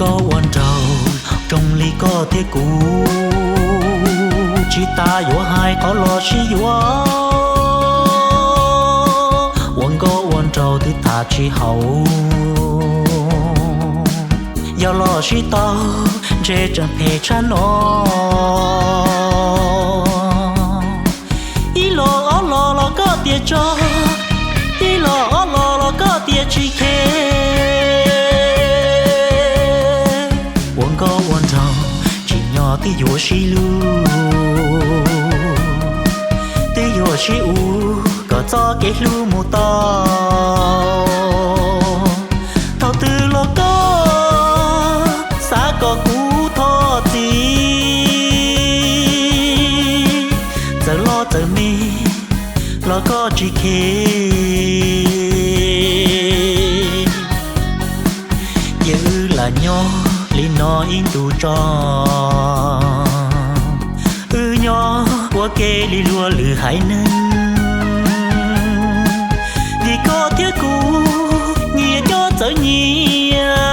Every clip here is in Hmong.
Koj ua nraug zoo li koj thiab kuv, tsis tas yuav hais qhov los sib yuav. Ua nkauj ua nraug twb tham tsis haum, yog los sib tau ntshe tseem phem tshaj no. Ib los ob los los koj tias tso, ib los ob los los koj tias tsis khe. Ua nkauj ua nraug tsim nyog twb yuav sib hlub, twb yuav sib ua kom txoj kev hlub mus tau. Thaum twg los koj xav kom kuv thov txim, txawm loj txawm me los koj tsis khe. Cia wb lam nyob li no ib ntus tso, wb nyob ua ke li luag lwm haiv neeg. Vim koj thiab kuv nyias coj txawv nyias,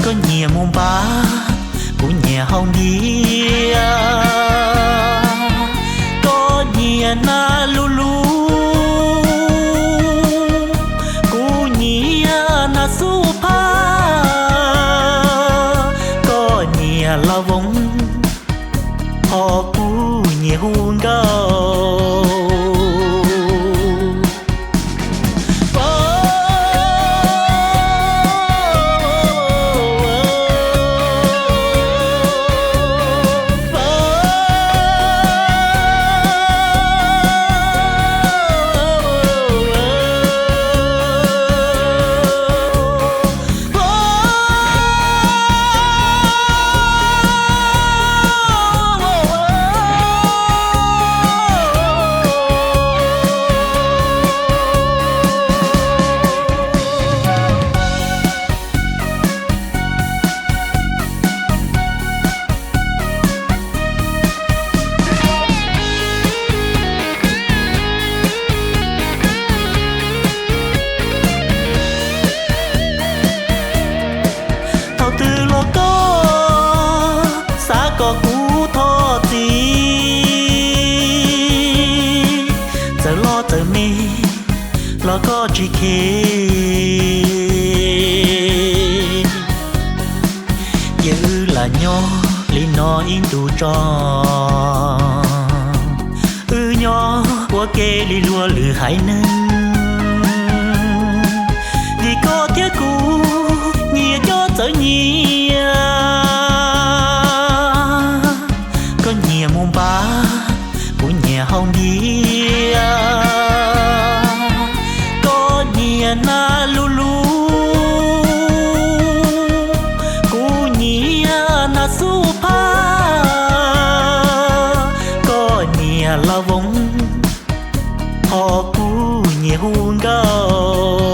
koj nyias mus npab, kuv nyias haus npias. Koj nyias nag lug lug, kuv nyias nag xuj phaj. Koj nyias laj voog, ho kuv nyias hu nkauj. Thaum twg los koj xav kom kuv thov txim, txawm loj txawm me los koj tsis khe. Cia wb lam nyob li no ib ntus tso, wb nyob ua ke li luag lwm haiv neeg. Vim koj thiab kuv nyias coj txawv nyias, koj nyias mus npab, kuv nyias haus npias. Koj nyias nag lug lug, kuv nyias nag xuj phaj. Koj nyias laj voog, ho kuv nyias hu nkauj.